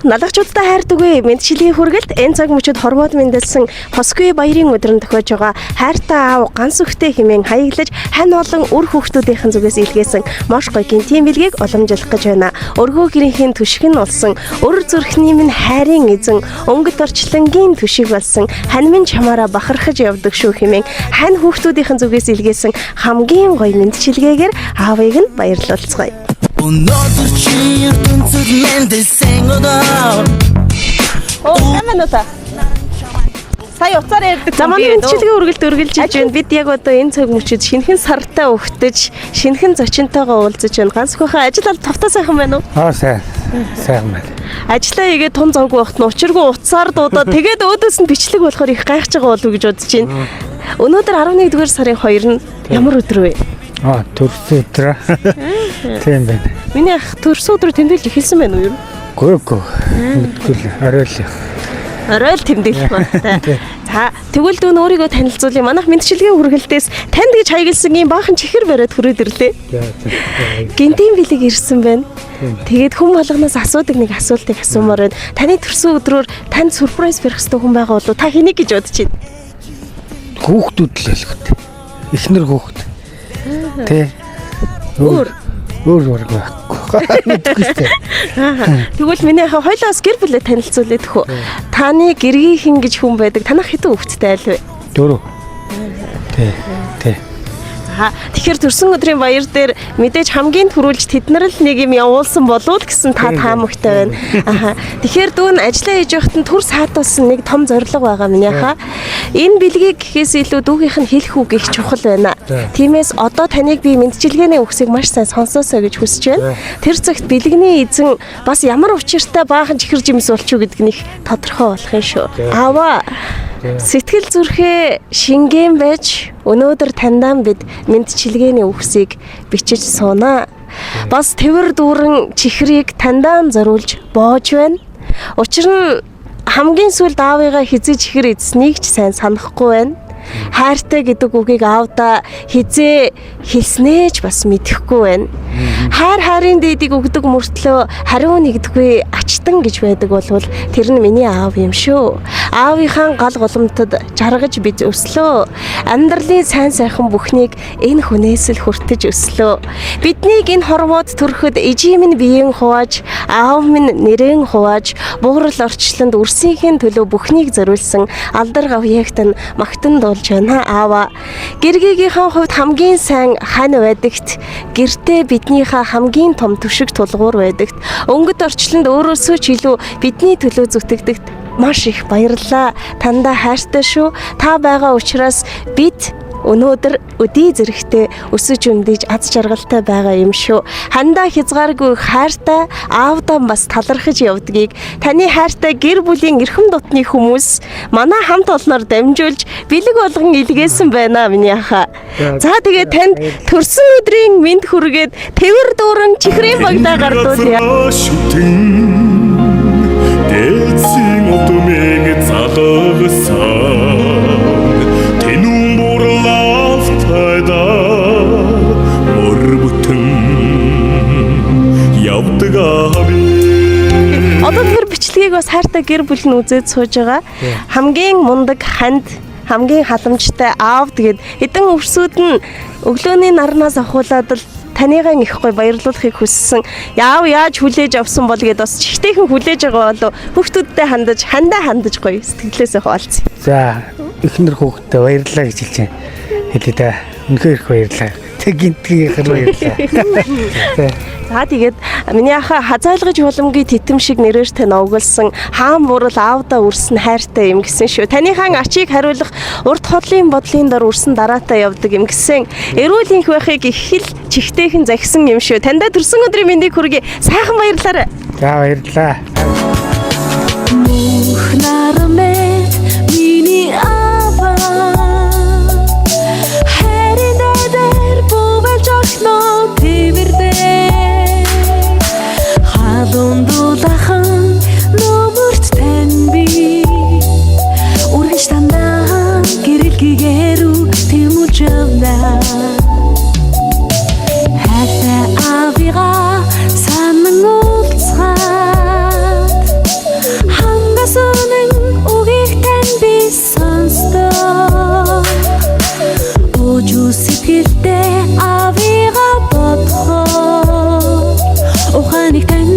Налгачудтай хайр дүгүй мэндчилгээний хүргэлт энэ цаг мөчид хорвоод мэндэлсэн хосгүй баярын өдөр нь тохиож байгаа хайртай аав ганц үхтэй хэмээн хаяглаж хань олон үр хүүхдүүдийнхэн зүгээс илгээсэн маш гоё гинтийн бэлгийг уламжлах гэж байна. Өргөө гэрийнхэн түшиг нь болсон өр зүрхний минь хайрын эзэн өнгөт орчлонгийн түшиг болсон хань минь чамаараа бахархаж явдаг шүү хэмээн хань хүүхдүүдийнхэн зүгээс илгээсэн хамгийн гоё мэндчилгээгээр аавыг нь баярлуулцгаая. Өнөөдөр чи ертөнцид мэндэлсэн өдөр. Оо, сайн байна уу та? Сая уцаар ярьдаг. За манай мэндчилгээ үргэлж үргэлжлэж байна. Бид яг одоо энэ цаг мөчид шинэхэн сартай өгтөж, шинэхэн зочинтойгоо уулзаж байна. Ганц хөхөн ажил ал тавтаа сайхан байна уу? Аа, сайн. Сайхан байна. Ажлаа хийгээд тун завгүй байхад нь учиргүй уцаар дуудаа. Тэгээд өөдөөс нь бичлэг болохоор их гайхаж байгаа болов уу гэж бодож байна. Өнөөдөр 11-р сарын 2 нь ямар өдөр вэ? Аа, төрсөн өдөр. Тийм байна. Миний ах төрсөн өдөр тэмдэглэж эхэлсэн байна уу юу? Гөө гөө. Мэдгүй л орой л. Орой л тэмдэглэх байна. За, тэгвэл дүүн өөрийгөө танилцуулъя. Манайх мэндчилгээний хүргэлтээс танд гэж хаягласан ийм баахан чихэр бариад хүрээд ирлээ. Гинтийн бэлэг ирсэн байна. Тэгээд хүн болгоноос асуудаг нэг асуултыг асуумаар байна. Таны төрсөн өдрөөр танд сюрприз барих хэрэгтэй хүн байгаа болов уу? Та хэнийг гэж бодож байна? Хүүхдүүд л хэлэхтэй. Эхнэр хүүхд. Тэ. Өөр. Өөр ураг байхгүй. Мэдгүй шүү дээ. Тэгвэл миний хаа хоёлоос гэр бүлээ танилцуулъя төхөө. Таны гэргийнхэн гэж хүн байдаг. Танах хэдэн хүүхэдтэй айл вэ? Дөрөв. Тэ. Тэ. За, тэгэхээр төрсөн өдрийн баяр дээр мэдээж хамгийн түрүүлж тэд нар л нэг юм явуулсан болов уу гэсэн та таамагтай байна. Аха. Тэгэхээр дүүн ажиллаа хийж байхад нь төр саатуулсан нэг том зорилго байгаа миний хаа. Энэ бэлгийг гэхээс илүү дүүгийнх нь хэлэх үг их чухал байна. За. Тиймээс одоо таныг би мэндчилгээний үгсийг маш сайн сонсоосой гэж хүсэж байна. Тэр цагт бэлгэний эзэн бас ямар учиртай баахан чихэр жимс болчих уу гэдэг нь их тодорхой болох юм шүү. Аваа. Сэтгэл зүрхээ шингэн байж өнөөдөр таньдаа бид мэндчилгээний үгсийг бичиж суунаа. Бас тэвэр дүүрэн чихрийг таньдаа зориулж боож байна. Учир нь хамгийн сүүлд аавыгаа хизээ чихэр эзснийг ч сайн санахгүй байна. Хайртай гэдэг үгийг аавдаа хизээ хэлснээ ч бас мэдэхгүй байна. Хайр хайрын дээдийг өгдөг мөртлөө хариу нэгдгүй ачтан гэж байдаг болвол тэр нь миний аав юм шүү. Аавынхаа гал голомтод жаргаж бид өслөө. Амьдралын сайн сайхан бүхнийг энэ хүнээс л хүртэж өслөө. Биднийг энэ хорвоод төрөхөд ижим минь биеэн хувааж, аав минь нэрэн хувааж, буурал орчлонд үрсийнхээ төлөө бүхнийг зориулсан алдар гавьяагт нь магтан дуулж байна аава. Гэргийгийнхээ хувьд хамгийн сайн хань байдагт, гэртээ биднийхээ хамгийн том түшиг тулгуур байдагт, өнгөт орчлонд өөрөөсөө ч илүү бидний төлөө зүтгэдэгт маш их баярлалаа. Таньда хайртай шүү. Та байгаа учраас бид өнөөдөр өдий зэрэгтэй өсөж өндөж аз жаргалтай байгаа юм шүү. Хандаа хязгааргүй хайртай аавдаа бас талархаж явдгийг таны хайртай гэр бүлийн эрхэм дотны хүмүүс манай хамт олноор дамжуулж бэлэг болгон илгээсэн байна миний аха. За тэгээ танд төрсөн өдрийн мэнд хүргээд тэвэр дүүрэн чихрийн багтаа гардуулъя. Шүтэн Дэцэн удмын залгасан Тэнүн бурлавтайда мөр бүтэн явдаг аби. Одоо тэр бичлэгийг бас хайртай гэр бүл нь үзээд сууж байгаа. Хамгийн мундаг ханд, хамгийн халамжтай аав тэгээд хэдэн өвсүүд нь өглөөний нарнаас ахуулаад л таныгаа их гой баярлуулахыг хүссэн. Яав яаж хүлээж авсан бол гэд бас чихтэйхэн хүлээж байгаа болов хүүхдүүдтэй хандаж, хандаа хандаж гоё сэтгэлээсээ хуваалцъя. За, эхнэр хүүхдтэй баярлалаа гэж хэлж байна. Хэлээ да. Үнэхээр их баярлалаа. Тэг гинтгийнхэр баярлалаа. Тэ. За, тэгээд миний аха хазайлгаж боломгийн титэм шиг нэрээр тань овоглсон хаан бурал аавда үрсэн хайртай юм гэсэн шүү. Таныхаа ачийг хариулах урт хотлын бодлын дор үрсэн дараатай явдаг юм гэсэн. Эрүүл энх байхыг их хэл чихтэйхэн захисан юм шүү. Таньда төрсөн өдрийн мэндийг хүргэе. Сайхан баярлалаа. За, баярлалаа. Мөнх нармэт миний аваа Харин дэдэр бувалж огноо тэвэрдэ Халуун дулаахан нөмөрт тань би Үргэж танаа гэрэл гэгэрүү тэмүүлж явна. Хайртай авига санан уулзгаад Сэтгэлдээ авига бодохоор ухааныг тань.